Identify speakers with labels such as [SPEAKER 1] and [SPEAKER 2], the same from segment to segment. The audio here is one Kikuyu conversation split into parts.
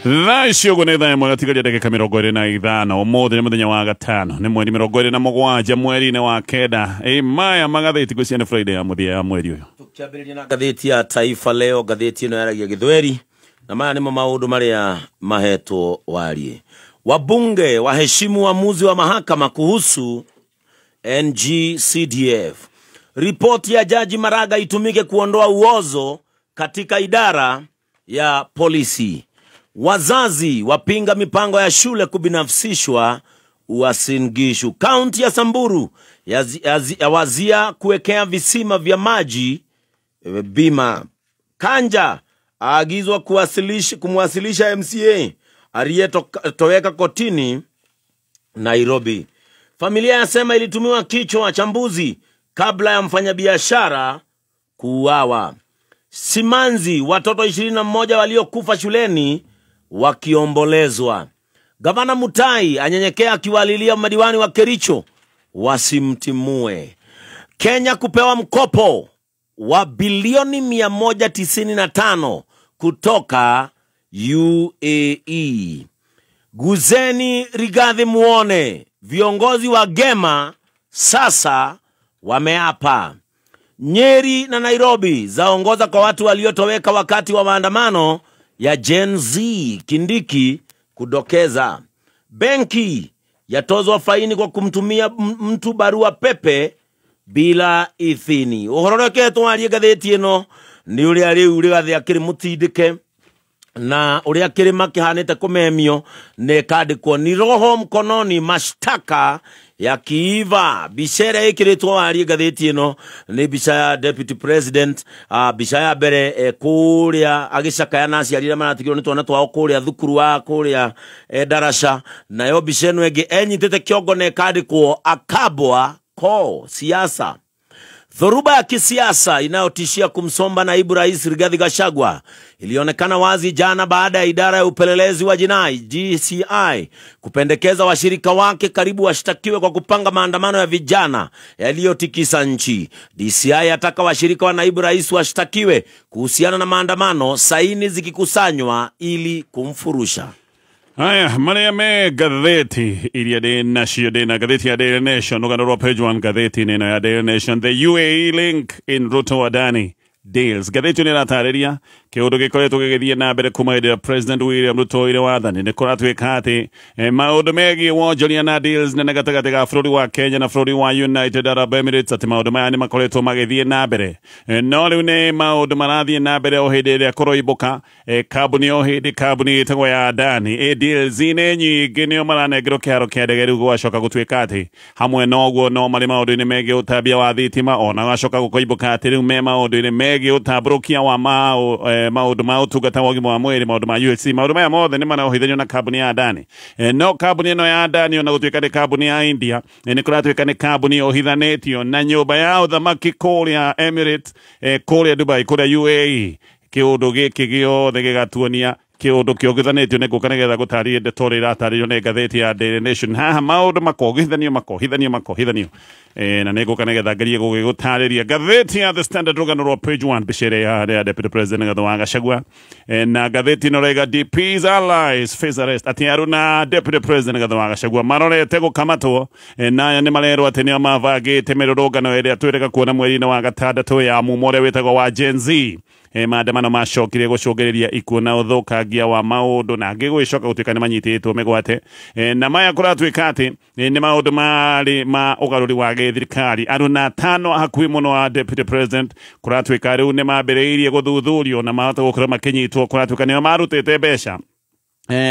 [SPEAKER 1] Thaa ici ũguo nĩ thaa 1 gatigaria ndagĩka 25. Ũmũthĩ nĩ mũthenya wa gatano, nĩ mweri 27 mweri-inĩ wa 9. Ĩ maya magathĩti ngwĩciria nĩ Friday ya mũthia ya mweri ũyũ.
[SPEAKER 2] Tukĩambĩrĩria na ngathĩti ya Taifa Leo, ngathĩti ĩno yaragia Gĩthweri, na maya nĩmo maũndũ marĩa mahetwo warie. Wabunge waheshimu uamuzi wa mahakama kuhusu NGCDF. Ripoti ya Jaji Maraga itumike kuondoa uozo katika idara ya polisi. Wazazi wapinga mipango ya shule kubinafsishwa Uasin Gishu. Kaunti ya Samburu yawazia kuwekea visima vya maji bima. Kanja aagizwa kumwasilisha MCA aliyetoweka kotini Nairobi. Familia yasema ilitumiwa kichwa cha mbuzi kabla ya mfanyabiashara kuuawa. Simanzi, watoto 21 waliokufa shuleni wakiombolezwa. Gavana Mutai anyenyekea akiwalilia madiwani wa Kericho wasimtimue. Kenya kupewa mkopo wa bilioni 195 kutoka UAE. Guzeni Rigathi muone, viongozi wa Gema sasa wameapa. Nyeri na Nairobi zaongoza kwa watu waliotoweka wakati wa maandamano ya Gen Z. Kindiki kudokeza. Benki yatozwa faini kwa kumtumia mtu barua pepe bila ithini. Ũhoro ũrĩa twarie ngathĩti ĩno nĩ ũrĩa rĩu Rigathi akĩrĩ mũtindĩke na ũrĩa kĩrĩma kĩhanĩte kũmemio nĩ kandĩkwo ni roho mkononi, mashtaka ya kiiva. Mbica ĩrĩa ĩkĩrĩtwo warie ngathĩti ĩno nĩ mbica ya Deputy President, mbica ya mbere kũrĩa agĩcakaya na aciari arĩa maratigirwo nĩ twana twao kũrĩa thukuru wa kũrĩa Darasha. Nayo mbica ĩno ĩngĩ enyitĩte kĩongo na ĩkandĩkwo akabwa ko siasa. Dhoruba ya kisiasa inayotishia kumsomba naibu rais Rigathi Gachagua ilionekana wazi jana baada ya idara ya upelelezi wa jinai DCI kupendekeza washirika wake karibu washtakiwe kwa kupanga maandamano ya vijana yaliyotikisa nchi. DCI yataka washirika wa naibu rais washtakiwe kuhusiana na maandamano, saini zikikusanywa ili kumfurusha.
[SPEAKER 1] Haya, marĩa me ngathĩti iria ndĩ nacio, ndĩ na ngathĩti ya Daily Nation, rũgano rwa page 1 ngathĩti-inĩ ĩno ya Daily Nation, the UAE link in Ruto Adani deals. Ngathĩti ĩno ĩratarĩria kĩũndũ gĩkoretwo gĩgĩthiĩ na mbere kuma hĩndĩ ya President William Ruto oire wathani. Nĩ kũratuĩka atĩ maũndũ megiĩ wonjoria na deals nene gatagatĩ ga bũrũri wa Kenya na bũrũri wa United Arab Emirates, atĩ maũndũ maya nĩ makoretwo magĩthiĩ na mbere. No rĩu nĩ maũndũ marathiĩ na mbere o hĩndĩ ĩrĩa kũroimbũka kambuni o hĩndĩ kambuni ĩtagwo ya Adani deals nĩ nyingĩ nĩo maranengerwo kĩharo kĩa ndege. Rĩu gwacoka gũtuĩka atĩ hamwe na ũguo no marĩ maũndũ-inĩ megiĩ ũtambia wa thitima, ona gwacoka gũkoimbũka atĩ rĩu me maũndũ-inĩ megiĩ ũtambũrũkia wa maũndũ ma ũtungata wa ũgima wa mwĩrĩ, maũndũ ma UHC. Maũndũ maya mothe nĩ maraohithanio na kambuni ya Adani. No kambuni ĩno ya Adani ona gũtuĩka nĩ kambuni ya India, nĩ kũratuĩka nĩ kambuni yohithanĩtio na nyũmba ya ũthamaki kũrĩa Emirates, kũrĩa Dubai, kũrĩa UAE. Kĩũndũ gĩkĩ gĩothe gĩgatuonia kĩũndũ kĩongithanĩtio nĩ ngũka nĩgetha gũtarĩrie ndeto ĩrĩa ĩratarĩrio nĩ ngathĩti ya Daily Nation. Haha maũndũ makogithanio makohithanio makohithanio, na nĩ ngũka nĩgetha ngerie gũgĩgũtarĩria. Ngathĩti ya The Standard rũgano rwa page 1 mbica ĩrĩa ya Deputy President Rigathi wa Gachagua, na ngathĩti ĩno ĩraiga DP's allies face arrest, atĩ aruna Deputy President Rigathi wa Gachagua marorete gũkamatwo, na aya nĩ marerwo atĩ nĩo mabangĩte mĩrũrũngano ĩrĩa twĩrĩga kuona mweri-inĩ wa gatandatũ ya mumo ũrĩa wĩtagwo wa Gen Z. Maandamano macokire gũcũngĩrĩria ikuũ na ũthũkangia wa maũndũ, na angĩ gũgĩcoka gũtuĩka nĩ manyitĩtwo mĩgwate. Na maya kũratuĩka atĩ nĩ maũndũ marĩ ma ũgarũri wa gĩthirikari. Aruna atano hakuhĩ mũno wa Deputy President kũratuĩka rĩu nĩ mambĩrĩirie gũthuthurio na mahota gũkorwo makĩnyitwo. Kũratuĩka nĩo marutĩte mbeca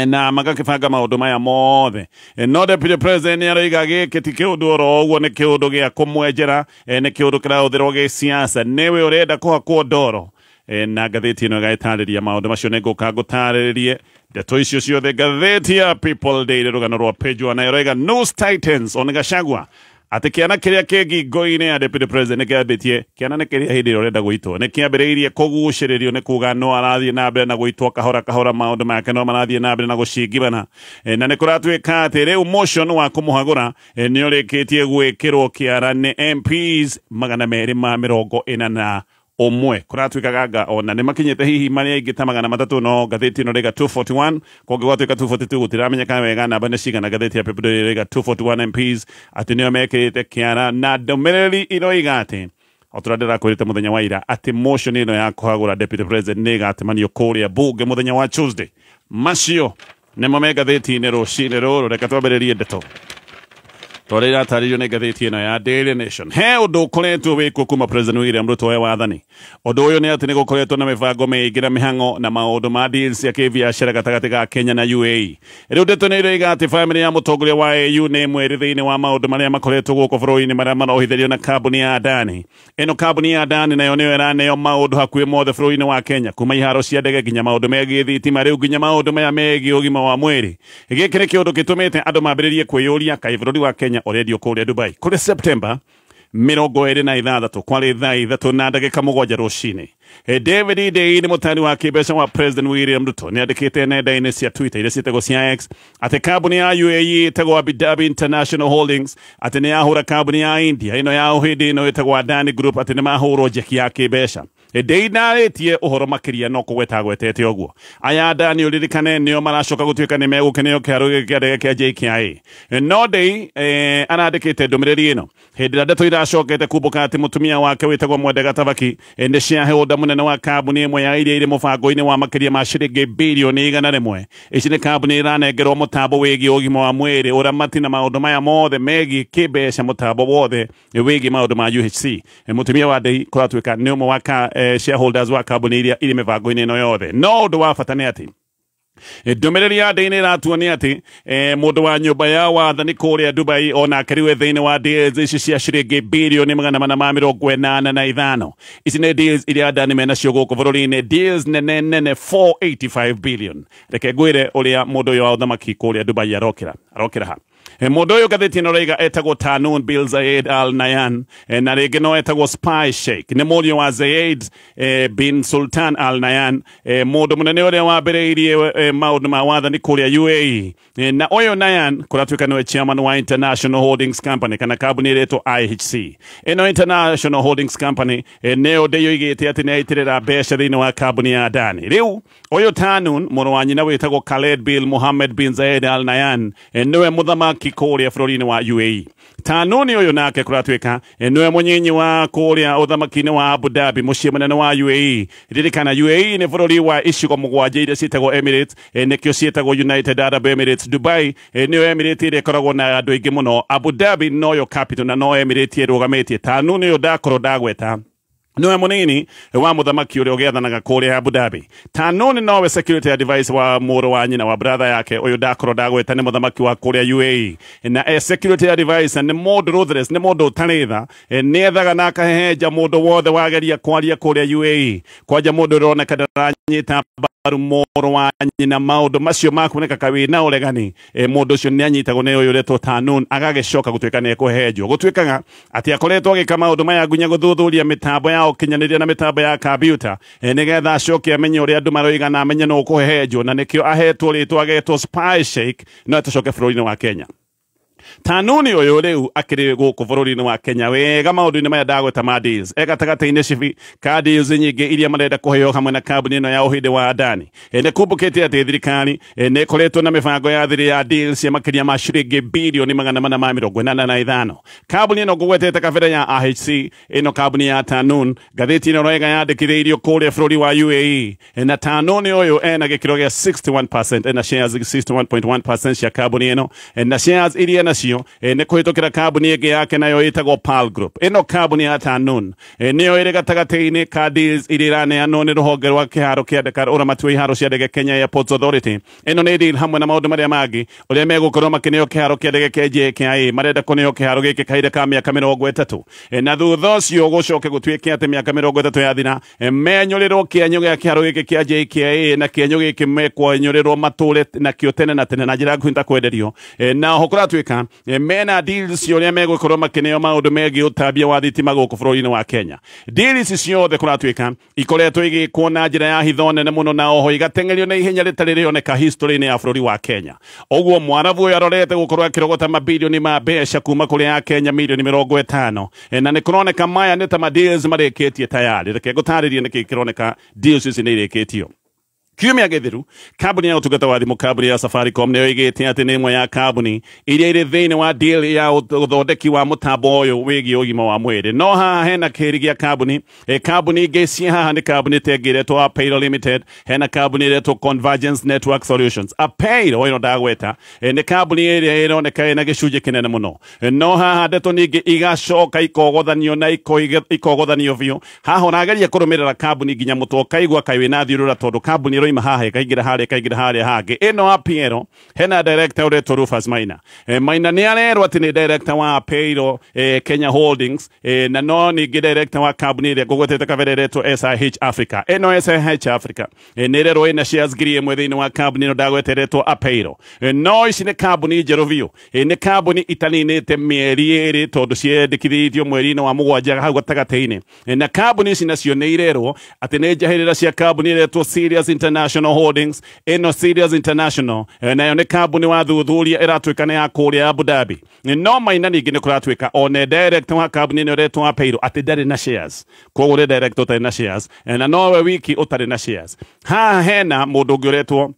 [SPEAKER 1] na magakĩbanga maũndũ maya mothe. No Deputy President nĩ aroiga gĩkĩ ti kĩũndũ oro ũguo, nĩ kĩũndũ gĩa kũmwenjera, nĩ kĩũndũ kĩrahũthĩrwo gĩsiasa, nĩwe ũrenda kũhakwo ndoro. Na ngathĩti ĩno ĩgagĩtarĩria maũndũ macio, nĩ ngũka ngũtarĩrie ndeto icio ciothe. Ngathĩti ya People Daily rũgano rwa page 1 nayo ĩroiga News Titans on Gachagua, atĩ kĩana kĩrĩa kĩ ngingo-inĩ ya Deputy President nĩ kĩambĩtie, kĩana nĩ kĩrĩa hĩndĩ ĩrĩa ũrenda gũitwo, nĩ kĩambĩrĩirie kũgucĩrĩrio nĩ kuga no arathiĩ na mbere na gũitwo kahora kahora, maũndũ make no marathiĩ na mbere na gũcingibana. Na nĩ kũratuĩka atĩ rĩu motion wa kũmũhagũra nĩ ũrĩkĩtie gwĩkĩrwo kĩara nĩ MPs 244. ũmwe. Kũratuĩkaga anga ona nĩ makinyĩte hihi marĩa aingĩ ta 300, no ngathĩti ĩno rĩga 241, kũngĩgwatuĩka 242 gũtiramenyeka wega namba nĩ cigana. Ngathĩti ya People Daily rĩga 241 MPs atĩ nĩo mekĩrĩte kĩara, na ndũmĩrĩri iroiga atĩ o ta ũrĩa ndĩrakwĩrĩte mũthenya wa ira atĩ motion ĩno ya kũhagũra deputy president nĩ ĩgatemanio kũrĩa bunge mũthenya wa Tuesday. Macio nĩmo me ngathĩti-inĩ rũcinĩ rũrũ. Reke twambĩrĩrie ndeto torĩa iratarĩrio nĩ ngathĩti ĩno ya Daily Nation. He ũndũ ũkoretwo wĩkwo kuma President William Ruto we wathani. Ũndũ ũyũ nĩ atĩ nĩ gũkoretwo na mĩbango mĩingĩ na mĩhang'o na maũndũ ma deals cia kĩbiacara gatagatĩ ga Kenya na UAE. Rĩu ndeto nĩ iroiga atĩ famĩlĩ ya mũtongoria wa AU nĩ ĩmwe ĩrĩ thĩinĩ wa maũndũ marĩa makoretwo gũkũ bũrũri-inĩ marĩa marohithĩrio na kambuni ya Adani. Ĩno kambuni ya Adani nayo nĩyo ĩraneo maũndũ hakuhĩ mothe bũrũri-inĩ wa Kenya, kuma iharo cia ndege nginya maũndũ megiĩ thitima, rĩu nginya maũndũ maya megiĩ ũgima wa mwĩrĩ. Gĩkĩ nĩ kĩũndũ gĩtũmĩte andũ mambĩrĩrie kwĩyũria kaĩ bũrũri wa Kenya ũrendio kũrĩa Dubai. Kũrĩ September 26 kwarĩ thaa 3:07 rũcinĩ. David Ndii nĩ mũtari wa kĩmbeca wa President William Ruto nĩ andĩkĩte nenda-inĩ cia Twitter iria ciĩtagwo cia X atĩ kambuni ya UAE ĩtagwo Abu Dhabi International Holdings atĩ nĩ yahũra kambuni ya India ĩno ya ũhĩndĩ ĩno ĩtagwo Adani Group atĩ nĩ mahũrwo njeki ya kĩmbeca. Ndii ndarĩtie ũhoro makĩria no kũgweta agwetete ũguo. Aya Adani ũririkane nĩo maracoka gũtuĩka nĩ megũkeneo kĩharo gĩkĩ kĩa ndege kĩa JKIA. No Ndii arandĩkĩte ndũmĩrĩri ĩno hĩndĩ ĩrĩa ndeto iracokete kumbũka atĩ mũtumia wake wĩtagwo Mwende Gathabaki nĩ shareholder mũnene wa kambuni ĩmwe ya iria irĩ mũbango-inĩ wa makĩria ma ciringi birioni 100. Ici nĩ kambuni iranengerwo mũtambo wĩgiĩ ũgima wa mwĩrĩ, ũramati na maũndũ maya mothe megiĩ kĩmbeca, mũtambo wothe wĩgiĩ maũndũ ma UHC. Mũtumia wa Ndii kũratuĩka nĩ ũmwe wa shareholders wa kambuni iria irĩ mĩbango-inĩ ĩno yothe. No ũndũ wa bata nĩ atĩ ndũmĩrĩri ya Ndii nĩ ĩratuonia atĩ mũndũ wa nyũmba ya wathani kũrĩa Dubai onake rĩu e thĩinĩ wa deals ici cia ciringi birioni 485. Ici nĩ deals iria Adani menacio gũkũ bũrũri-inĩ, deals nene nene 485 billion. Reke ngwĩre ũrĩa mũndũ ũyũ wa ũthamaki kũrĩa Dubai arokĩra ha. Mũndũ ũyũ ngathĩti ĩno raiga etagwo Tahnoon bin Zayed Al Nahyan, na rĩngĩ no etagwo Spy Sheikh. Nĩ mũriũ wa Zayed bin Sultan Al Nahyan, mũndũ mũnene ũrĩa wambĩrĩirie maũndũ ma wathani kũrĩa UAE. Na ũyũ Nahyan kũratuĩka nĩwe chairman wa International Holdings Company kana kambuni ĩretwo IHC. Ĩno International Holdings Company nĩyo ndĩyoigĩte atĩ nĩ yaitĩrĩra mbeca thĩinĩ wa kambuni ya Adani. Rĩu ũyũ Tahnoon mũrũ wa nyina wĩtagwo Khaled bin Mohammed bin Zayed Al Nahyan nĩwe mũthamaki kũrĩa bũrũri-inĩ wa UAE. Tahnoon ũyũ nake kũratuĩka nĩwe mũnyinyi wa kũrĩa ũthamaki-inĩ wa Abu Dhabi, mũciĩ mũnene wa UAE. Ririkana UAE nĩ bũrũri wa icigo mũgwanja iria ciĩtagwo Emirates, nĩkĩo ciĩtagwo United Arab Emirates. Dubai nĩyo Emirate ĩrĩa ĩkoragwo na andũ aingĩ mũno. Abu Dhabi noyo capital na no Emirate ĩrũgamĩtie. Tahnoon ũyũ ndakorwo ndagweta niwe munini wa muthamaki uria ugiathanaga kuria Abu Dhabi. Tahnoon nowe security advice wa mũrũ wa nyina wa brother yake uyu ndakorwo ndagweta nĩ muthamaki wa kuria UAE. Na security advice nĩ mũndũ ruthless, nĩ mũndũ ũtarĩ tha, nĩ ethaga na akahehenja mũndũ wothe wageria kwaria kuria UAE. Kwanja mũndũ ũroneka ndaranyita mbaru mũrũ wa nyina maũndũ macio makuoneka kaĩ na ũregani, mũndũ ũcio nĩ anyitagwo nĩ ũyũ ũretwo Tahnoon agagĩcoka gũtuĩka nĩ ekũhehenjwo. Gũtuĩkaga atĩ akoretwo agĩka maũndũ maya nginya gũthuthuria mĩtambo ya ũkinyanĩria na mĩtambo ya kambiuta, nĩgetha acoke amenye ũrĩa andũ maroiga na amenye nũ ũkũhehenjwo, na nĩkĩo ahetwo rĩtwa agetwo Spy Sheikh no atũcoke bũrũri-inĩ wa Kenya. Tahnoon ũyũ rĩu akĩrĩ gũkũ bũrũri-inĩ wa Kenya wega maũndũ-inĩ maya ndagweta ma deals. E gatagatĩ-inĩ cibi ka deals nyingĩ iria marenda kũheo hamwe na kambuni ĩno ya ũhĩndĩ wa Adani. Nĩ kumbũkĩte atĩ thirikari nĩ ĩkoretwo na mĩbango ya thiri ya deals cia makĩria ma ciringi birioni 485. Kambuni ĩno ngũgwetete kabere ya AHC, ĩno kambuni ya Tahnoon, ngathĩti ĩno roiga yandĩkithĩirio kũrĩa bũrũri wa UAE. Na Tahnoon ũyũ ena gĩkĩro gĩa 61%, ena shares 61.1% cia kambuni ĩno, na shares iria nacio nĩ kũhĩtũkĩra kambuni ĩngĩ yake nayo ĩtagwo Pearl Group. Ĩno kambuni ya Tahnoon nĩyo ĩrĩ gatagatĩ-inĩ ka deals iria iraneanwo nĩ rũhonge rwa kĩharo kĩa ndege, ũramati wa iharo cia ndege Kenya Airports Authority. Ĩno nĩ deal hamwe na maũndũ marĩa mangĩ ũrĩa megũkorwo makĩneo kĩharo kĩa ndege kĩa JKIA. Marenda kũneo kĩharo gĩkĩ kahinda ka mĩaka 30, na thutha ũcio gũcoke gũtuĩke atĩ mĩaka 30 yathira, menyũrĩrwo kĩenyũ gĩa kĩharo gĩkĩ kĩa JKIA, na kĩenyũ gĩkĩ mekwenyũrĩrwo matũre nakĩo tene na tene na njĩra nguhĩ ta kwenderio. Na oho kũratuĩka kũratuĩka mena deals ũrĩa megũkorwo makĩneo maũndũ megiĩ ũtambia wa thitima gũkũ bũrũri-inĩ wa Kenya. Deals ici ciothe kũratuĩka ikoretwo igĩkwo na njĩra ya hitho nene mũno na oho igateng'erio na ihenya rĩtarĩ rĩoneka history-inĩ ya bũrũri wa Kenya. Ũguo mwarabu ũyũ arorete gũkorwo akĩrogota mabilioni ma mbeca kuma kũrĩ a Kenya milioni 50, na nĩ kũroneka maya nĩ ta ma deals marĩkĩtie tayari. Reke ngũtarĩrie nĩkĩ kĩroneka deals ici nĩ irĩkĩtio. Kiumia gĩthiru kambuni ya ũtungata wa thimũ kambuni ya Safaricom nĩyo ĩgĩte atĩ nĩ ĩmwe ya kambuni iria irĩ thĩinĩ wa deal ya ũthondeki wa mũtambo ũyũ wĩgiĩ ũgima wa mwĩrĩ. No haha hena kĩri gĩa kambuni, kambuni ingĩ ciĩ haha nĩ kambuni ta ĩngĩ ĩretwo Apeiro Limited, hena kambuni ĩretwo Convergence Network Solutions. Apeiro ĩno ndagweta nĩ kambuni ĩrĩa ĩroneka ĩna gĩcunjĩ kĩnene mũno. No haha ndeto ningĩ igacoka ikogothanio na ikogothanio biũ. Haha ũrageria kũrũmĩrĩra kambuni nginya mũtwe ũkaigua kaĩ wĩna thiũrũra tondũ kambuni ĩroima haha ĩkaingĩra harĩa ĩkaingĩra harĩa hangĩ. Ĩno Apeiro hena director ũretwo Rufus Maina. Maina nĩ arerwo atĩ nĩ director wa Apeiro Kenya Holdings, na no ningĩ director wa kambuni ĩrĩa ngũgwetete kabere ĩretwo SIH Africa. Ĩno SIH Africa nĩ ĩrerwo ĩna shares 1000 thĩinĩ wa kambuni ĩno ndagwete ĩretwo Apeiro. No ici nĩ kambuni njerũ biũ, nĩ kambuni itaninĩte mĩeri 2 tondũ ciendekithĩtio mweri-inĩ wa 7 hau gatagatĩ-inĩ. Na kambuni ici nacio nĩ irerwo atĩ nĩ njahĩrĩra cia kambuni ĩretwo Sirius International Holdings. Ĩno Sirius International nayo nĩ kambuni wa thuthuria ĩratuĩka nĩ ya kũrĩa Abu Dhabi. No Maina ningĩ nĩ kũratuĩka one director wa kambuni ĩno ĩretwo Apeiro atĩ ndarĩ na shares. Koguo nĩ director ũtarĩ na shares, na nowe wiki ũtarĩ na shares. Haha hena mũndũ ũngĩ ũretwo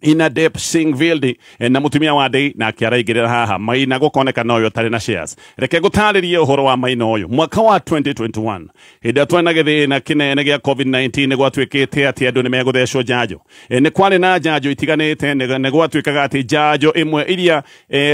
[SPEAKER 1] Inadep Singh Vildi na mutumia wa ndei nake araingĩrĩra haha. Maina gũkoneka noyo ũtarĩ na shares. Reke ngũtarĩrie ũhoro wa Maina ũyũ. Mwaka wa 2021 hĩndĩ ĩrĩa twarĩ na gĩthĩna kĩnene gĩa COVID-19 nĩ gwatuĩkĩte atĩ andũ nĩ megũthecwo njanjo. Nĩ kwarĩ na njanjo itiganĩte, nĩ gwatuĩkaga atĩ njanjo ĩmwe iria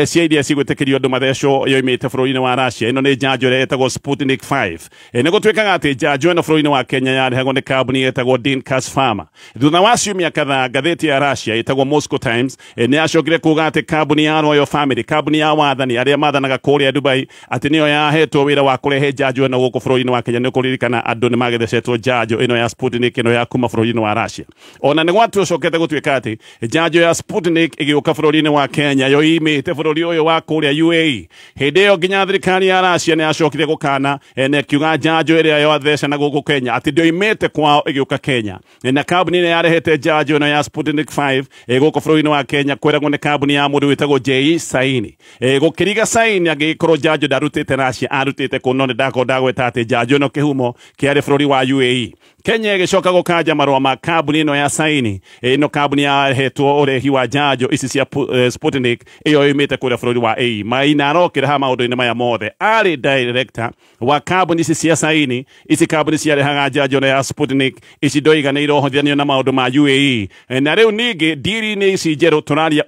[SPEAKER 1] cia iria cigwĩtĩkĩrio andũ mathecwo yoimĩte bũrũri-inĩ wa Russia. Ĩno nĩ njanjo ĩrĩa ĩtagwo Sputnik 5. Nĩ gũtuĩkaga atĩ njanjo ĩno bũrũri-inĩ wa Kenya yarehagwo nĩ kambuni ĩtagwo Dincas Pharma. Thutha wa ciumia kadhaa ngathĩti ya Russia ĩtagwo Moscow Times nĩ yacokire kuga atĩ kambuni ya Royal Family, kambuni ya wathani arĩa mathanaga kũrĩa Dubai, atĩ nĩyo yahetwo wĩra wa kũrehe njanjo ĩno gũkũ bũrũri-inĩ wa Kenya. Nĩ kũririkana andũ nĩ magĩthecetwo njanjo ĩno ya Sputnik ĩno ya kuma bũrũri-inĩ wa Russia. Ona nĩ gwatucokete gũtuĩka atĩ njanjo ya Sputnik ĩgĩũka bũrũri-inĩ wa Kenya yoimĩte bũrũri ũyũ wa kũrĩa UAE. Hĩndĩ ĩyo nginya thirikari ya Russia nĩ yacokire gũkana na ĩkiuga njanjo ĩrĩa yothecana gũkũ Kenya atĩ ndĩoimĩte kwao ĩgĩũka Kenya. Na kambuni ĩrĩa yarehete njanjo ĩno ya Sputnik 5 gũkũ bũrũri-inĩ wa Kenya kwĩragwo nĩ kambuni ya mũndũ wĩtagwo J Saini. Gũkĩriga Saini angĩgĩkorwo njanjo ndarutĩte Russia, arutĩte kũ, no nĩ ndakorwo ndagweta atĩ njanjo ĩno kĩhumo kĩarĩ bũrũri wa UAE. Kenya ĩgĩcoka gũkanja marũa ma kambuni ĩno ya Saini. Ĩno kambuni yahetwo ũrehi wa njanjo ici cia Sputnik ĩyo yoimĩte kũrĩa bũrũri wa AE. Maina arokĩra haha maũndũ-inĩ maya mothe arĩ director wa kambuni ici cia Saini. Ici kambuni ciarehaga njanjo ĩno ya Sputnik ici ndoiga nĩ irohothanio na maũndũ ma UAE. Na rĩu ningĩ ndiri-inĩ ici njerũ tũraria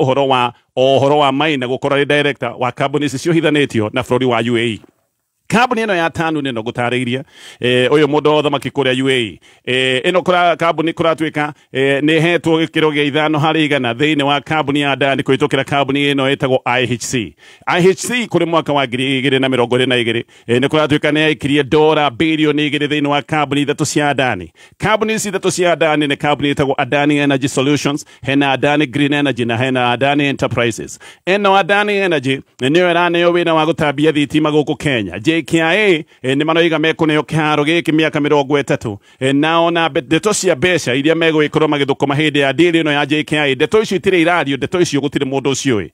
[SPEAKER 1] ũhoro wa Maina gũkorwo arĩ director wa kambuni ici ciohithanĩtio na bũrũri wa UAE. Kambuni ĩno ya tano nĩ ngũtarĩirie ũyũ mũndũ wa ũthamaki kũrĩa UAE. Ĩno kambuni kũratuĩka nĩ ĩhetwo gĩkĩro gĩa 5 harĩ 100 thĩinĩ wa kambuni ya Adani kũhĩtũkĩra kambuni ĩno ĩtagwo IHC. IHC kũrĩ mwaka wa 2022 nĩ kũratuĩka nĩ yaikirie dora bilioni 2 thĩinĩ wa kambuni 3 cia Adani. Kambuni ici 3 cia Adani nĩ kambuni ĩtagwo Adani Energy Solutions, hena Adani Green Energy na hena Adani Enterprises. Ĩno Adani Energy nĩyo ĩraneo wĩra wa gũtambia thitima gũkũ Kenya. JKIA nĩ maroiga mekũneo kĩharo gĩkĩ mĩaka 30, nao na ndeto cia mbeca iria megũgĩkorwo magĩthũkũma hĩndĩ ya deal ĩno ya JKIA, ndeto icio itirĩ irario, ndeto icio gũtirĩ mũndũ ũciũĩ.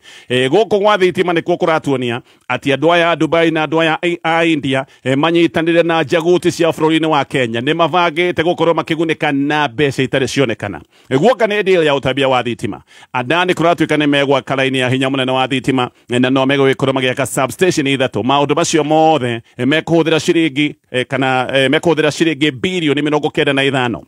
[SPEAKER 1] Gũkũ gwa thitima nĩkuo kũratuonia atĩ andũ aya a Dubai na andũ aya a India manyitanĩre na njaguti cia bũrũri-inĩ wa Kenya nĩ mabangĩte gũkorwo makĩgunĩka na mbeca itarĩ cionekana. Guoka nĩ deal ya ũtambia wa thitima. Adani kũratuĩka nĩ megwaka raini ya hinya mũnene wa thitima na no megũgĩkorwo magĩaka substation 3. Maũndũ macio mothe mekũhũthĩra ciringi kana mekũhũthĩra ciringi bilioni 95.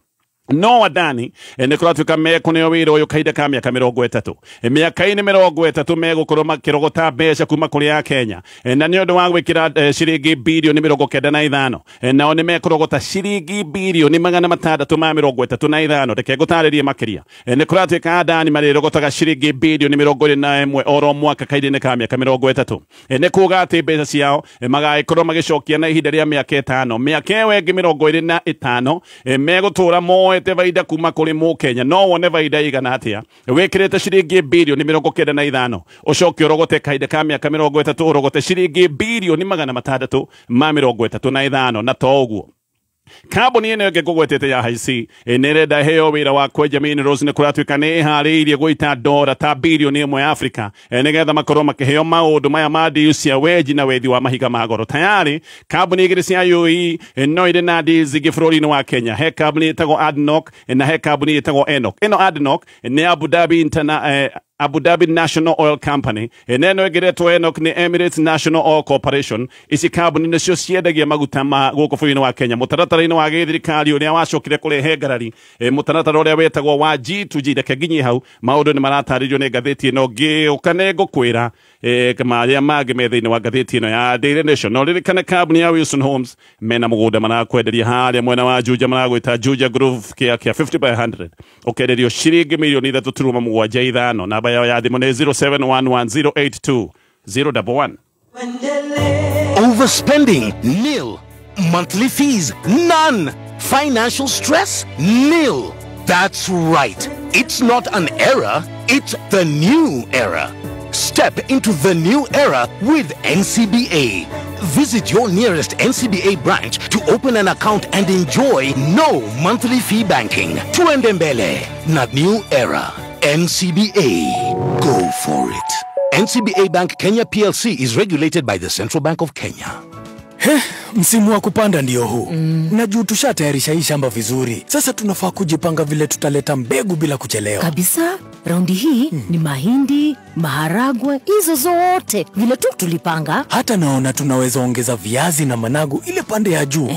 [SPEAKER 1] No Adani nĩ kũratuĩka mekũneo wĩra ũyũ kahinda ka mĩaka 30. Mĩaka-inĩ 30 megũkorwo makĩrogota mbeca kuma kũrĩ a Kenya, na nĩ ũndũ wa gwĩkĩra ciringi bilioni 95, nao nĩ mekũrogota ciringi bilioni 635. Reke ngũtarĩrie makĩria. Nĩ kũratuĩka Adani marĩrogotaga ciringi bilioni 21 oro mwaka kahinda-inĩ ka mĩaka 30. Nĩ kuuga atĩ mbeca ciao magagĩkorwo magĩcokia na ihinda rĩa mĩaka 5. Mĩaka ĩyo ĩngĩ 25 megũtũra moete baida kuma kuri Mukenya no wone baida igana atia wikirite ciringi bilioni 95 ucoke urogote kahinda ka miaka 30 urogote ciringi bilioni 635 na to uguo kambuni ĩno ĩngĩ ngũgwetete ya HC nĩrenda heo wĩra wa kwenja minerals nĩ kũratuĩka nĩ ĩharĩirie gũita dora ta bilioni 1 ya Afrika nĩgetha makorwo makĩheo maũndũ maya ma deals cia wenji na wethi wa mahiga ma goro. Tayari kambuni igĩrĩ cia UAE no irĩ na deals ingĩ bũrũri-inĩ wa Kenya. He kambuni ĩtagwo ADNOC na he kambuni ĩtagwo ENOC. Ĩno ADNOC nĩ Abu Dhabi Abu Dhabi National Oil Company, neno ĩngĩretwo ENOC nĩ Emirates National Oil Corporation. Ici kambuni nĩcio ciendagia maguta ma gũkũ bũrũri-inĩ wa Kenya. Mũtaratara-inĩ wa gĩthirikari ũrĩa wacokire kũrehe ngarari, mũtaratara ũrĩa wetagwo wa G2G, reke nginyie hau maũndũ nĩ maratarĩrio nĩ ngathĩti ĩno. Ngĩũka nĩ ngũkwĩra marĩa mangĩ me thĩinĩ wa ngathĩti ĩno ya Daily Nation. No ririkane kambuni ya Wilson Homes mena mũgũnda marakwenderia harĩa mwena wa Juja, maragwĩta Juja Grove kĩa 50 by 100, ũkenderio ciringi milioni 3.75. Namba yao ya thimũ nĩ 0711082011.
[SPEAKER 3] Overspending, nil. Monthly fees, none. Financial stress, nil. That's right. It's not an era, it's the new era. Step into the new era with NCBA. Visit your nearest NCBA branch to open an account and enjoy no monthly fee banking. Tuende mbele, not new era. NCBA. Go for it. NCBA Bank Kenya PLC is regulated by the Central Bank of Kenya.
[SPEAKER 4] He, msimu wa kupanda ndio huu. Na juu tushatayarisha hii shamba vizuri. Sasa tunafaa kujipanga vile tutaleta mbegu bila kuchelewa.
[SPEAKER 5] Kabisa, raundi hii ni mahindi, maharagwe, hizo zote vile tu tulipanga.
[SPEAKER 4] Hata naona tunaweza ongeza viazi na managu ile pande ya juu.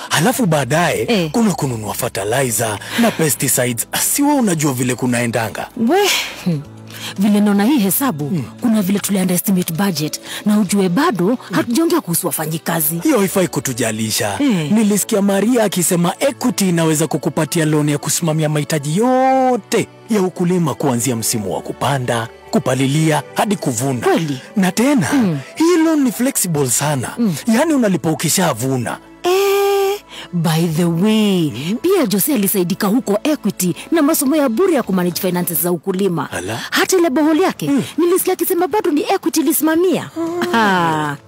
[SPEAKER 4] Halafu baadaye kuna kununua fertilizer na pesticides. Si wewe unajua vile kunaendanga.
[SPEAKER 5] We, vile naona hii hesabu, kuna vile tuli underestimate budget na ujue bado hatujaongea kuhusu wafanyikazi.
[SPEAKER 4] Hiyo haifai kutujalisha. Nilisikia Maria akisema Equity inaweza kukupatia loan ya kusimamia mahitaji yote ya ukulima kuanzia msimu wa kupanda, kupalilia hadi kuvuna.
[SPEAKER 5] Kweli?
[SPEAKER 4] Na tena hii loan ni flexible sana. Yaani unalipa ukishavuna.
[SPEAKER 5] By the way, pia Jose alisaidika huko Equity na masomo ya bure ya kumanage finances za ukulima. Hata ile boholi yake, nilisikia akisema bado ni Equity ilisimamia.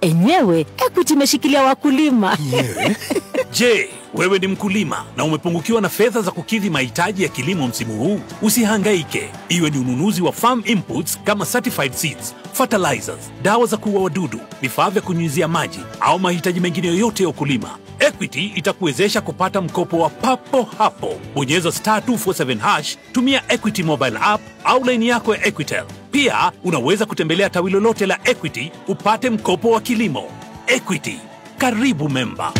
[SPEAKER 5] Enyewe Equity imeshikilia wakulima.
[SPEAKER 6] Je, wewe ni mkulima na umepungukiwa na fedha za kukidhi mahitaji ya kilimo msimu huu? Usihangaike. Iwe ni ununuzi wa farm inputs kama certified seeds, fertilizers, dawa za kuua wadudu, vifaa vya kunyunyizia maji au mahitaji mengine yoyote ya ukulima, Equity itakuwezesha kupata mkopo wa papo hapo. Bonyeza *247#, tumia Equity mobile app au line yako ya Equitel. Pia unaweza kutembelea tawi lolote la Equity upate mkopo wa kilimo. Equity, karibu memba.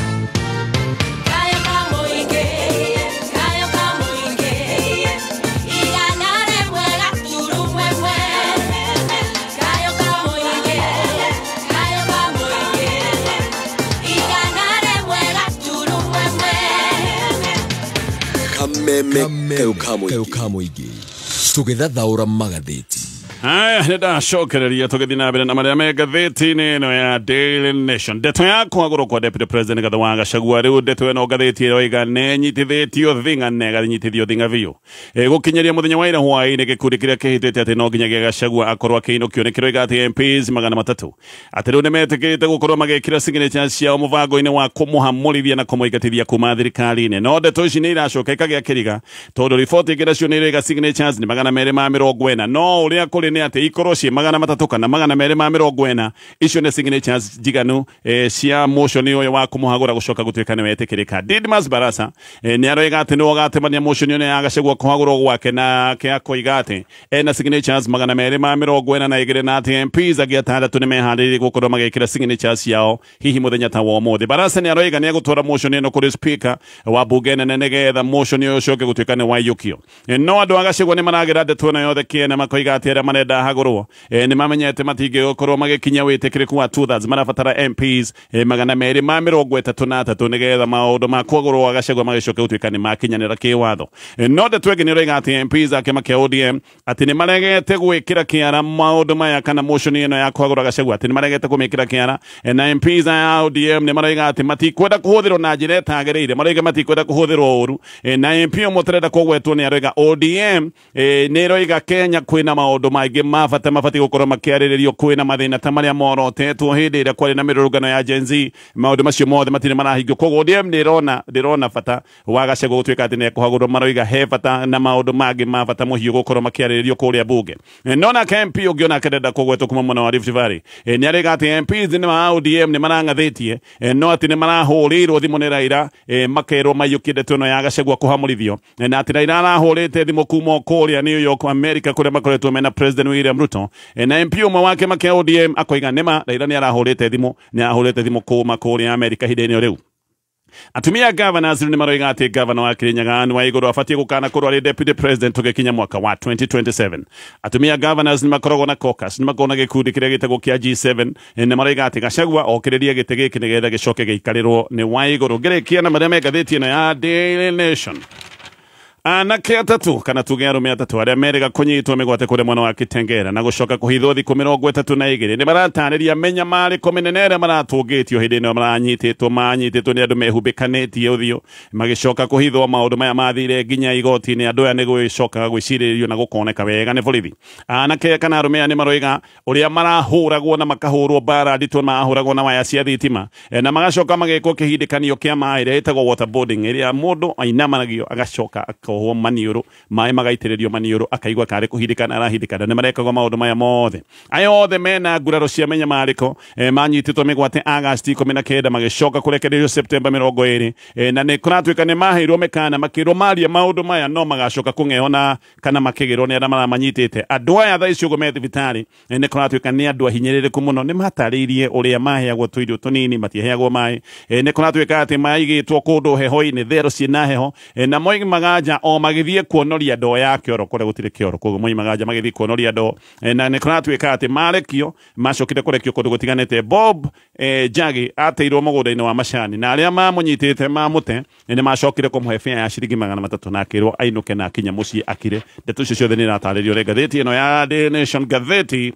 [SPEAKER 7] Kameme Kayo tugithathaura magatheti.
[SPEAKER 1] Haya, nĩndacokereria tũgĩthiĩ na mbere na marĩa me ngathĩti-inĩ ĩno ya Daily Nation. Ndeto ya kwagũrwo kwa Deputy President Gathu wa Gachagua rĩu ndeto ĩno ngathĩti ĩroiga nĩnyitithĩtio thing'a na ĩganyitithio thing'a biũ. Gũkinyĩria mũthenya wa ira hwaĩ-inĩ gĩkundi kĩrĩa kĩhĩtĩte atĩ no nginyagia Gachagua akorwo akĩinũkio nĩ kĩroiga atĩ MPs 300 atĩ rĩu nĩmetĩkĩrĩte gũkorwo magĩkĩra signatures ciao mũbango-inĩ wa kũmũhamũrithia na kũmũingatithia kuma thirikari-inĩ. No ndeto ici nĩ iracoka ikagĩa kĩriga tondũ riboti ingĩ nacio nĩ iroiga signatures nĩ 240, no ũrĩa kũrĩ nĩ atĩ ikorwo ciĩ 300 kana 240, icio nĩ signatures njiganu cia motion ũyũ wa kũmũhagũra gũcoka gũtuĩka nĩ wetĩkĩrĩka. Didmus Barasa nĩ aroiga atĩ nĩwe ũgatemania motion ĩno ya Gachagua kũhagũrwo gwake, nake akoiga atĩ ena signatures 242 na atĩ MPs angĩ atandatũ nĩ meharĩirie gũkorwo magĩkĩra signatures ciao hihi mũthenya ta wa ũmũthĩ. Barasa nĩ aroiga nĩ egũtwara motion ĩno kũrĩ speaker wa bunge nene nĩgetha motion ĩyo ĩcoke gũtuĩka nĩ waiyũkio. No andũ a Gachagua nĩ maragĩra ndeto ĩno yothe kĩene makoiga atĩ arĩa marenda hagũrwo nĩ mamenyete matingĩgũkorwo magĩkinya wĩtĩkĩrĩku wa 2/3 marabatara MPs 233 nĩgetha maũndũ ma kũhagũrwo Gachagua magĩcoke gũtuĩka nĩ makinyanĩra kĩwatho. No ndeto ĩngĩ nĩ ĩroiga atĩ MPs a kĩama kĩa ODM atĩ nĩ maregete gwĩkĩra kĩara maũndũ maya kana motion ĩno ya kũhagũra Gachagua atĩ nĩ maregete kũmĩkĩra kĩara na MPs a ODM nĩ maroiga atĩ matikwenda kũhũthĩrwo na njĩra ĩtagĩrĩire, maroiga matikwenda kũhũthĩrwo ũru na MP ũmwe ũtarenda kũgwetwo nĩ aroiga ODM nĩ ĩroiga Kenya kwĩna maũndũ maingĩ ma bata mabatiĩ gũkorwo makĩarĩrĩrio, kwĩna mathĩna ta marĩa morotetwo hĩndĩ ĩrĩa kwarĩ na mĩrũrũngano ya Gen Z, maũndũ macio mothe matirĩ marahingio. Koguo ODM ndĩrona bata wa Gachagua gũtuĩka atĩ nĩekũhagũrwo, maroiga he bata na maũndũ mangĩ ma bata mũhiũ gũkorwo makĩarĩrĩrio kũrĩa bunge. No nake MP ũngĩ onake ndenda kũgwetwo kuma mwena wa Rift Valley nĩ arĩga atĩ MPs nĩ ma ODM nĩ marang'athĩtie no atĩ nĩ marahũrĩirwo thimũ nĩ Raila makerwo maiyũkie ndeto ĩno ya Gachagua kũhamũrithio na atĩ Raila arahũrĩte thimũ kuma kũrĩa New York America kũrĩa makoretwo mena President William Ruto na MP ũmwe wake make ODM akoiga nĩma Raila nĩ arahũrĩte thimũ kuma kũrĩa America ihinda-inĩ rĩu. Atumia governors nĩ maroiga atĩ governor wa Kirinyaga Anne Waiguru abatiĩ gũkana kũrũa arĩ deputy president tũgĩkinya mwaka wa 2027. Atumia governors nĩ makoragwo na caucus, nĩ makoragwo na gĩkundi kĩrĩa gĩtagwo kĩa G7 nĩ maroiga atĩ Gachagua okĩrĩrie gĩtĩ gĩkĩ nĩgetha gĩcoke gĩikarĩrwo nĩ Waiguru. Ngĩrĩkia na marĩa me ngathĩti ĩno ya Daily Nation. Anake atatu kana tuge arũme atatu arĩa merĩga kũnyitwo mĩgwate kũrĩa mwena wa Kitengela na gũcoka kũhithwo thikũ 32 nĩ maratarĩria mĩnyamarĩko mĩnene ĩrĩa maratũngĩtio hĩndĩ ĩno manyitĩtwo nĩ andũ mehumbĩkanĩtie ũthiũ magĩcoka kũhithwo. Maũndũ maya mathire nginya igoti-inĩ, andũ aya nĩ gwĩcokaga gwĩcirĩrio na gũkoneka wega nĩ borithi. Anake kana arũme aya nĩ maroiga ũrĩa marahũragwo na makahũrwo mbara nditũ, marahũragwo na waya cia thitima na magacoka magekwo kĩhindĩkanio kĩa maĩ ĩrĩa ĩtagwo waterboarding, ĩrĩa mũndũ ainamanagio agacoka akohwo maniũrũ, maĩ magaitĩrĩrio maniũrũ akaigua karĩ kũhindĩkana arahindĩkana. Nĩ marekagwo maũndũ maya mothe. Aya othe mena nguraro cia mĩnyamarĩko manyitĩtwo mĩgwate Agasti 19 magĩcoka kũrekererio Septemba 20 na nĩ kũratuĩka nĩ maheirwo mĩkana makĩrwo marie maũndũ maya no magacoka kũng'eo na kana makĩgĩrwo nĩ arĩa maramanyitĩte. Andũ aya thaa ici ũguo me thibitarĩ nĩ kũratuĩka nĩ andũ ahinyĩrĩrĩku mũno, nĩ matarĩirie ũrĩa maheagwo tũirio tũnini, matiheagwo maĩ, nĩ kũratuĩka atĩ maigĩtwo kũndũ heho-inĩ, thero ciĩna heho na moimaga nja o magĩthiĩ kuonoria ndoo ya kĩoro kũrĩa gũtirĩ kĩoro, koguo moimaga nja magĩthiĩ kuonoria ndoo na nĩ kũratuĩka atĩ marekio macokire kũrekio kũndũ gũtiganĩte. Bob Njagi ateirwo mũgũnda-inĩ wa macani na arĩa mamũnyitĩte mamũte nĩ macokire kũmũhe bĩa ya ciringi 300 na akĩrwo ainũke na akinya mũciĩ akire. Ndeto icio ciothe nĩ iratarĩrio rĩ ngathĩti ĩno ya Daily Nation, ngathĩti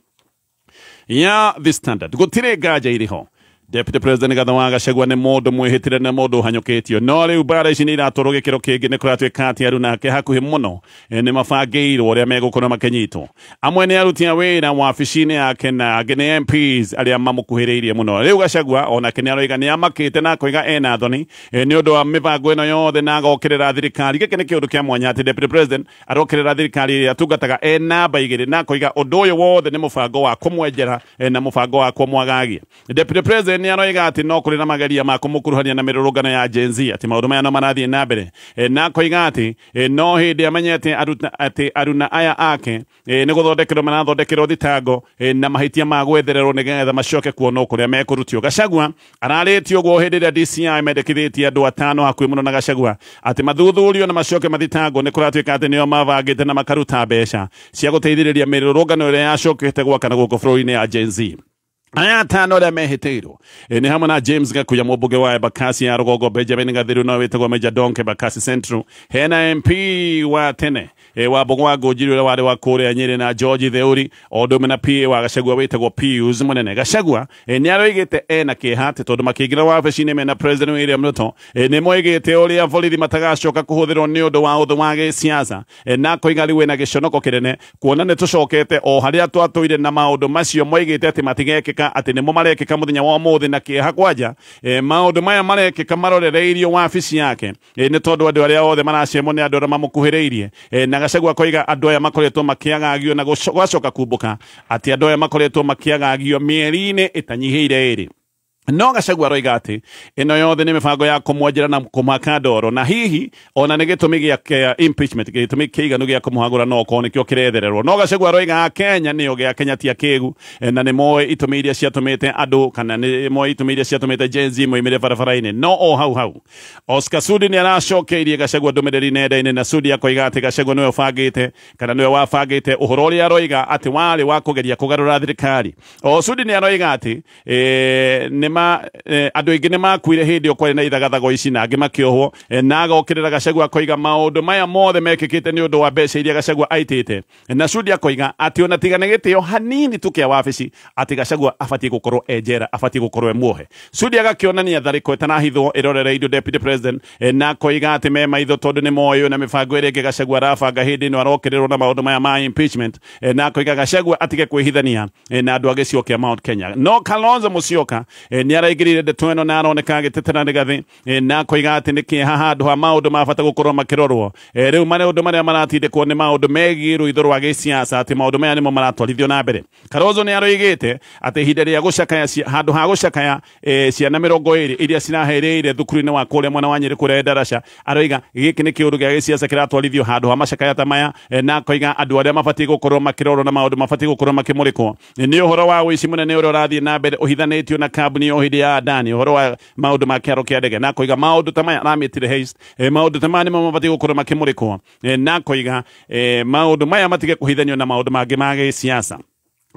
[SPEAKER 1] ya The Standard. Gũtirĩ nganja irĩ ho Deputy President Rigathi wa Gachagua nĩ mũndũ mwĩhĩtĩre na mũndũ ũhanyũkĩtio, no rĩu mbara ici nĩ iratwarwo gĩkĩro kĩngĩ. Nĩ kũratuĩka atĩ aruna ake hakuhĩ mũno nĩ mabangĩirwo ũrĩa megũkorwo makĩnyitwo. Amwe nĩ aruti a wĩra wabici-inĩ yake na angĩ nĩ MPs arĩa mamũkuhĩrĩirie mũno. Rĩu Gachagua onake nĩ aroiga nĩ amakĩte na akoiga ena thoni nĩ ũndũ wa mĩbango ĩno yothe na agokĩrĩra thirikari. Gĩkĩ nĩ kĩũndũ kĩa mwanya atĩ Deputy President arokĩrĩra thirikari ĩrĩa atungataga e namba 2 na akoiga ũndũ ũyũ wothe nĩ mũbango wa kũmwenjera na mũbango wa kũmwagagia. Deputy President nĩ aroiga atĩ no kũrĩ na mageria ma kũmũkuruhania na mĩrũrũngano ya Gen Z, atĩ maũndũ maya no marathiĩ na mbere na akoiga atĩ no hĩndĩ amenyete atĩ aruna aya ake nĩ gũthondekerwo marathondekerwo thitango na mahĩtia ma gwethererwo nĩgetha macoke kuonwo kũrĩa mekũrutio. Gachagua ararĩtio ũguo hĩndĩ ĩrĩa DCI mendekithĩtie andũ atano hakuhĩ mũno na Gachagua atĩ mathuthurio na macoke mathitangwo. Nĩ kũratuĩka atĩ nĩo mabangĩte na makaruta mbeca cia gũteithĩrĩria mĩrũrũngano ĩrĩa yacokete gwakana gũkũ bũrũri-inĩ ya Gen Z. Aya atano arĩa mehĩtĩirwo nĩ hamwe na James Gakuya mũmbunge wa Embakasi ya rũgongo, Benjamin Gathiru no wĩtagwo Major Donke Embakasi Central, hena MP wa tene wa Mbũgũ Ngũnjiri ũrĩa warĩ wa kũrĩa Nyĩrĩ na George Theuri, o ũndũ ũmwe na PA wa Gachagua wĩtagwo Pius Mũnene. Gachagua nĩ aroigĩte ena kĩeha atĩ tondũ makĩingĩra wabici-inĩ mena President William Ruto nĩ moigĩte ũrĩa borithi matagacoka kũhũthĩrwo nĩ ũndũ wa ũthũ wa gĩsiasa na akoiga rĩu ena gĩconoko kĩnene kuona nĩ tũcokete o harĩa twatũire na maũndũ macio moigĩte atĩ matigekĩka atĩ nĩmo marekĩka mũthenya wa ũmũthĩ na kĩeha kwanja maũndũ maya marekĩka marorereirio wabici yake nĩ tondũ andũ arĩa othe maracemwo nĩ andũ arĩa mamũkuhĩrĩirie na Gachagua akoiga andũ aya makoretwo makĩagagio na gwacoka kumbũka atĩ andũ aya makoretwo makĩagagio mĩeri-inĩ ĩtanyihĩire ĩrĩ. No Gachagua aroiga atĩ ĩno yothe nĩ mĩbango ya kũmwanjĩra na kũmaka ndoro, na hihi ona nĩ gĩtũmi gĩa impeachment, gĩtũmi kĩiganu gĩa kũmũhagũra no okorwo nĩkĩo kĩrethererwo. No Gachagua aroiga Kenya nĩyo gĩa Kenya ti akĩgu, na nĩ moĩ itũmi iria ciatũmĩte andũ kana nĩ moĩ itũmi iria ciatũmĩte Gen Z moimĩre barabara-inĩ. No o hau hau Oscar Sudi nĩ aracokeirie Gachagua ndũmĩrĩri nenda-inĩ, na Sudi akoiga atĩ Gachagua nĩwe ũbangĩte kana nĩwe wabangĩte ũhoro ũrĩa aroiga atĩ warĩ wa kũgeria kũgarũra thirikari. O Sudi nĩ aroiga atĩ andũ aingĩ nĩ makuire hĩndĩ ĩyo kwarĩ na ithagathago ici na angĩ makĩohwo, na agokĩrĩra Gachagua akoiga maũndũ maya mothe mekĩkĩte nĩ ũndũ wa mbeca iria Gachagua aitĩte. Na Sudi akoiga atĩ ona tiga nĩ gĩtĩo hanini tu kĩa wabici atĩ Gachagua abatiĩ gũkorwo e njera, abatiĩ gũkorwo e muohe. Sudi agakĩonania tharĩko ĩtanahithwo ĩrorereirio deputy president, na akoiga atĩ me maitho tondũ nĩ moĩ na mĩbango ĩrĩa ĩngĩ Gachagua arabanga hĩndĩ ĩno arokĩrĩrwo na maũndũ maya ma impeachment, na akoiga Gachagua atige kwĩhithania na andũ a gĩcigo kĩa Mount Kenya. No Kalonzo Musyoka nĩ araingĩrire ndeto ĩno na aroneka agĩtetera Rigathi, na akoiga atĩ nĩ kĩeha handũ ha maũndũ ma bata gũkorwo makĩrorwo. Rĩu maũndũ marĩa maratindĩkwo nĩ maũndũ megiĩ rũitho rwa gĩciaca, atĩ maũndũ maya nĩmo maratwarithio na mbere. Kalonzo nĩ aroigĩte atĩ ihinda rĩa gũcakaya, handũ ha gũcakaya ciana 20 iria cirahereire thukuru-inĩ wa kũrĩa mwena wa Nyĩrĩ kũrĩa Ndarasha, aroiga gĩkĩ nĩ kĩũndũ gĩa gĩciaca kĩratwarithio handũ ha macakaya ta maya, na akoiga andũ arĩa mabatiĩ gũkorwo makĩrorwo na maũndũ mabatiĩ gũkorwo makĩmũrĩkwo nĩ ũhoro wa ũici mũnene ũrĩa ũrathiĩ na mbere ũhithanĩtio na kambuni o hĩndĩ ya Adani, ũhoro wa maũndũ ma kĩaro kĩa ndege, na akoiga maũndũ ta maya aramĩtire heist, maũndũ ta maya nĩmo mabatiĩ gũkorwo makĩmũrĩkwo, na akoiga maũndũ maya matige kũhithanio na maũndũ mangĩ ma gĩciaca.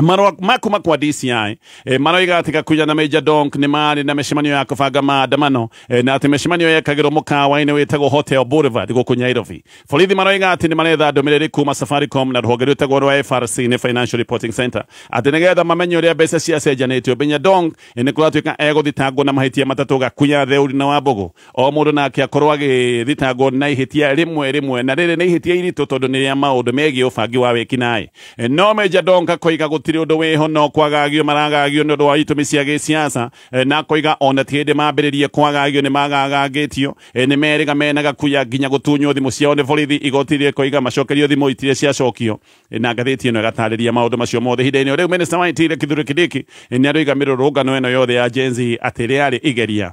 [SPEAKER 1] Marũa makuma kwa DCI maroiga atĩ Gakuya na Major Donk nĩ marĩ na mĩcemanio ya kũbanga maandamano, na atĩ mĩcemanio yekagĩrwo mũkawa-inĩ wĩtagwo Hotel Boulevard gũkũ Nairobi. Borithi maroiga atĩ nĩ maretha ndũmĩrĩri kuma Safaricom na rũhonge rwĩtagwo rwa FRC nĩ Financial Reporting Center atĩ nĩgetha mamenye ũrĩa mbeca ciacenjanĩtio. Menya Donk nĩ kũratuĩka egũthitangwo na mahĩtia matatũ, Gakuya, Theuri na Wambũgũ, o mũndũ nake akorwo agĩthitangwo na ihĩtia rĩmwe rĩmwe, na rĩrĩ nĩ ihĩtia iritũ tondũ nĩ rĩa maũndũ megiĩ ũbangi wa wĩkinaĩ. No Major Donk akoiga gũtirĩ ũndũ wĩho no kwagagio maragagio nĩ ũndũ wa itũmi cia gĩciaca, na akoiga ona ti hĩndĩ mambĩrĩrie kwagagio nĩ magagagĩtio, nĩ merĩga mena Gakuya nginya gũtunywo thimũ ciao nĩ borithi. Igoti rĩkoiga macokerio thimũ itirĩ ciacokio, na ngathĩti ĩno ĩgatarĩria maũndũ macio mothe. Ihinda-inĩ rĩu Minister wa Interior Kithure Kindiki nĩ aroiga mĩrũrũngano ĩno yothe ya Gen Z atĩ rĩarĩ igeria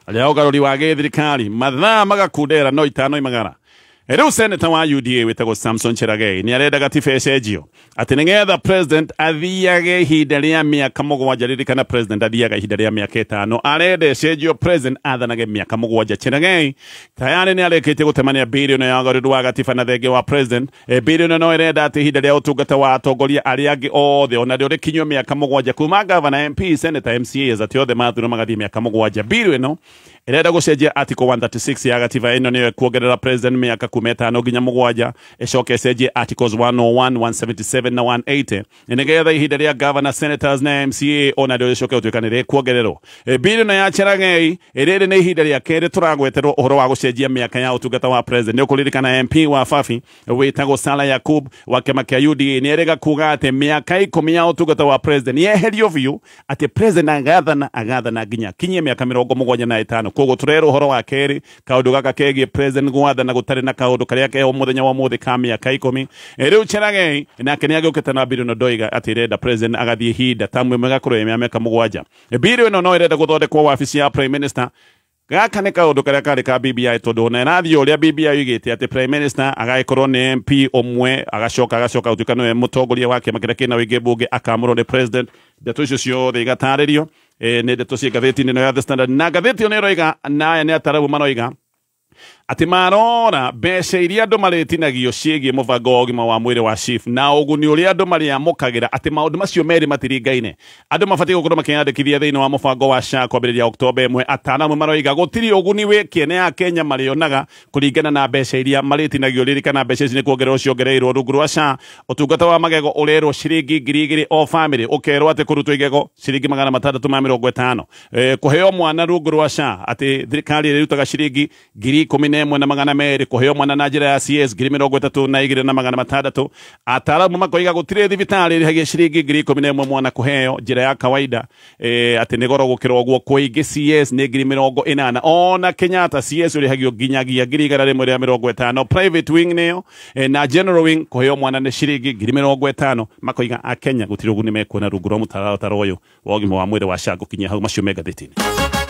[SPEAKER 1] rĩa ũgarũri wa gĩthirikari, mathaa magakundera no itano imagara. Rĩu senator wa UDA wĩtagwo Samson Cherargei nĩ arenda gatiba ĩcenjio atĩ nĩgetha president athiage ihinda rĩa mĩaka 7. Ririkana president athiaga ihinda rĩa mĩaka 5, arenda ĩcenjio president athanage mĩaka 7. Cherargei tayari nĩ arĩkĩtie gũtemania birioni ya ũgarũri wa gatiba na thenge wa president. Birioni no ĩrenda atĩ ihinda rĩa ũtungata wa atongoria arĩa angĩ othe ona rĩo rĩkinyio mĩaka 7, kuma governor, MP, senator, MCAs atĩ othe mathurwo magathiĩ mĩaka 7. Birioni ĩno ĩrenda gũcenjia article 136 ya gatiba ĩno nĩyo ĩkuongerera president mĩaka kuma 5 nginya 7, ĩcoke ĩcenjie articles 101, 177 na 180 nĩgetha ihinda rĩa governor, senators na MCA ona rĩo rĩcoke gũtuĩka nĩ rĩkuongererwo. Birioni ĩno ya Cherargei rĩrĩ nĩ ihinda rĩa kerĩ tũragweterwo ũhoro wa gũcenjia mĩaka ya ũtungata wa president. Nĩ ũkũririkana MP wa Fafi wĩtagwo Salah Yakub wa kĩama kĩa UDA nĩ erĩga kuga atĩ mĩaka 10 ya ũtungata wa president yeherio biũ, atĩ president agathana nginya kinyie mĩaka 75. Koguo tũrerwo ũhoro wa kerĩ kaũndũ gaka kegiĩ president gwathana gũtarĩ na kaũndũ karĩa keho mũthenya wa mũthĩ ka mĩaka 10. Rĩu Cherargei nake nĩ agĩũkĩte na birioni ndoiga atĩ ĩrenda president agathiĩ ihinda tamu ĩmwe ĩgakorwo ya mĩaka 7. Birioni ĩno no ĩrenda gũthondekwo wabici ya prime minister. Gaka nĩ kaũndũ karĩa karĩ ka BBI tondũ ona ĩrathiĩ ũrĩa BBI oigĩte atĩ prime minister agagĩkorwo nĩ MP ũmwe agacoka gũtuĩka nĩwe mũtongoria wa kĩama kĩrĩa kĩna ũingĩ mbunge akamũrwo nĩ president. Ndeto icio ciothe igatarĩrio nĩ ndeto ciĩ ngathĩti-inĩ ĩno ya The Standard, na ngathĩti ĩyo nĩ ĩroiga na aya nĩ atarabu maroiga atĩ marora mbeca iria andũ marĩtinagio ciĩgiĩ mũbango wa ũgima wa mwĩrĩ wa SHIF na ũguni ũrĩa andũ marĩamũkagĩra, atĩ maũndũ macio merĩ matiringaine. Andũ mabatiĩ gũkorwo makĩyandĩkithia thĩinĩ wa mũbango wa SHA kwambĩrĩria Oktoba 1. Ataramu maroiga gũtirĩ ũguni wĩ kĩene a Kenya marĩonaga kũringana na mbeca iria marĩtinagio. Ririkana mbeca ici nĩ kuongererwo ciongereirwo rungu rwa SHA. Ũtungata wa magego ũrerwo ciringi 2000 o family, ũkerwo atĩ kũrutwo igego ciringi 650. Kũheo mwana rungu rwa SHA atĩ thirikari ĩrĩrutaga ciringi 11,000 11,200 kũheo mwana na njĩra ya CS 32,600. Ataalamu makoiga gũtirĩ thibitarĩ ĩrĩhagia ciringi 11,000 mwana kũheo njĩra ya kawaida, atĩ nĩ goro gũkĩra ũguo. Kũingĩ CS nĩ 80,000, ona Kenyatta CS ũrĩhagio nginyagia 150,000. Private wing nĩyo na general wing kũheo mwana nĩ ciringi 50,000. Makoiga a Kenya gũtirĩ ũguni mekuona rungu rwa mũtaratara ũyũ wa ũgima wa mwĩrĩ wa SHA. Gũkinyia hau macio me ngathĩti-inĩ.